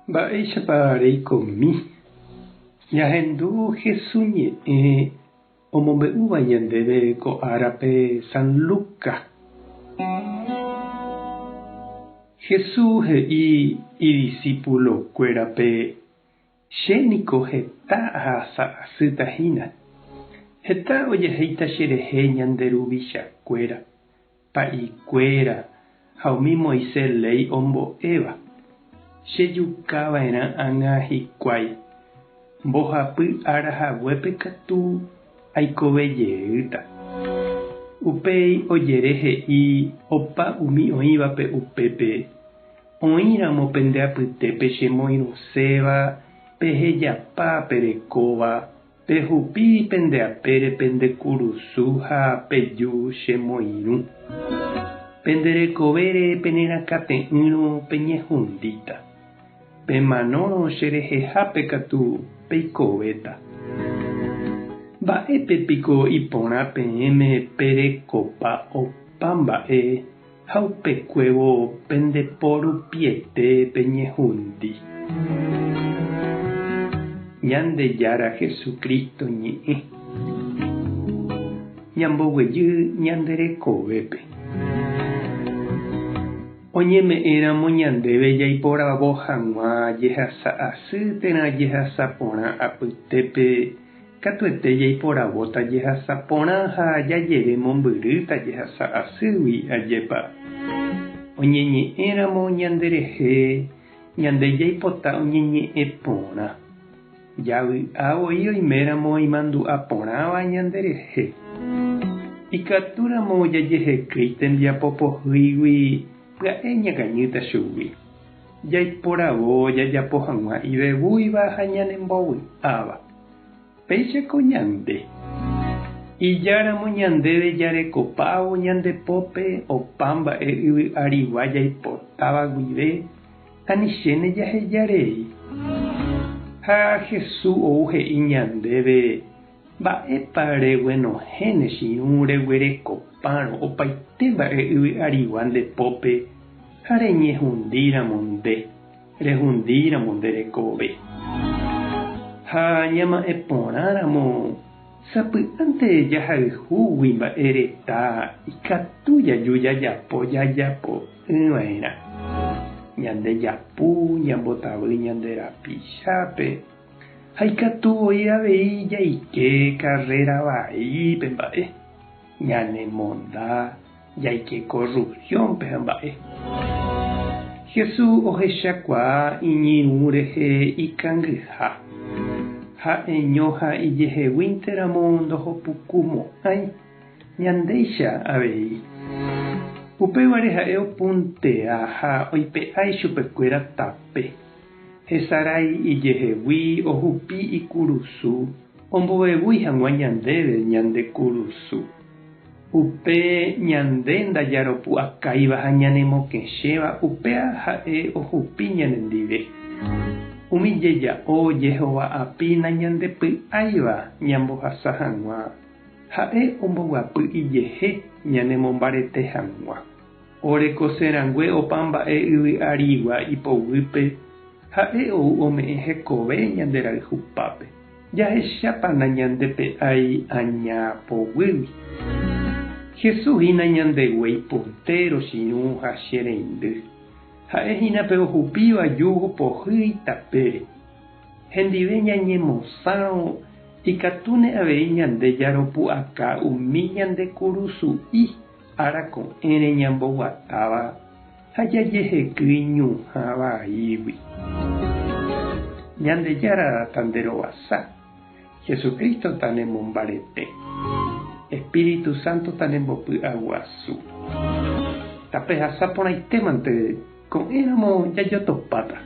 Mba'éichapa reikomi? Ñahendu Hesu ñe'ẽ omombe'úva ñandéve ko árape San Lucas. Hesu he'i idisípulokuérape, Che niko heta ahasa asýta hína. Heta ojehéita cherehe ñande ruvichakuéra, pa'ikuéra ha umi Moisés léi ombo'éva. Chejukava'erã ág̃a hikuái. Mbohapy ára haguépe katu aikove jeýta. Upéi ojere he'i opa umi oĩvape upépe, Oĩramo pende apytépe chemoirũséva, pehejapa perekóva, Pehupi pende apére pende kurusu ha peju che moirũ. Pende rekovére pene rakate'ỹrõ peñehundíta. Pemanórõ che rehehápe katu peikovéta. Mba'épe piko iporã peẽme perekopa opa mba'e ha upekuévo pende po rupiete peñehundi. Ñandejára Jesucristo ñe'ẽ ñamboguejy ñande rekovépe. Oñeme'ẽramo ñandéve jaiporavo hag̃ua jehasa asy térã jehasa porã apytépe, Katuete jaiporavóta jehasa porã ha jajere mombyrýta jehasa asýgui, ajépa. Oñeñe'ẽramo ñanderehe, ñande jaipota oñeñe'ẽ porã. Javy'a voi oiméramo imandu'a porãva ñanderehe. Ikatúramo jajehekýi tembiapo pohýigui pya'e ñakañýta chugui. Jaiporavo jajapo hag̃ua ivevúiva ha ñanembovy'áva. Péichako ñande. Ijáramo ñandéve jarekopávo ñande pópe opa mba'e yvy arigua jaipotáva guive, anichéne jaheja rei. Ha Jesús ou he'i ñandéve, Mba'épa reguenohẽ ne chirũ reguerekopárõ opaite mba'e yvy arigua nde pópe ha reñehundíramo nde, rehundíramo nde rekove? Ha ñama'ẽ porãramo, sapy'ánte jahayhúgui mba'e reta ikatu jaju jajapo jajapo'ỹva'erã. Ñande japu, ñambotavy ñande rapichápe. Ha ikatu voi avei jaike karréra vaípe mba'e, ñanemonda, jaike korrupsiónpe ha mba'e. Jesús ohechakuaa iñirũ rehe ikangyha, ha'eño ha ijeheguínteramo ndohopukumo'ãi, ñandéicha avei. Upévare ha'e opuntea ha oipe'a ichupekuéra tape. Hesarái ijehegui ohupi ikurusu ombovevúi hag̃ua ñandéve ñande kurusu. Upe ñande ndajaropu'akáiva ha ñanemokẽchéva upéa ha'e ohupi ñanendive. Umi jeja'o Jehová api nañandepy'áiva ñambohasa hag̃ua, ha'e omboguapy ijehe ñanemombarete hag̃ua. Orekose rangue opa mba'e yvy arigua ipoguýpe, ha'e ou ome'ẽ hekove ñande rayhupápe. Jahechápa nañandepe'ái aña poguýgui. Jesús hína ñande guéi puntéro chirũ ha che reindy. Ha'e hína pe ohupíva júgo pohýi tapére. Hendive ñañemosãrõ ikatúne avei ñande jaropu'aka umi ñande kurusu'i Ára ko'ẽre ñamboguatáva ha jajehekýi ñuhã vaígui. Ñandejára tanderovasa, Jesucristo tanemombarete, Espíritu Santo tanembopy'aguasu. Tapehasa porãitémante ko'ẽramo jajotopáta.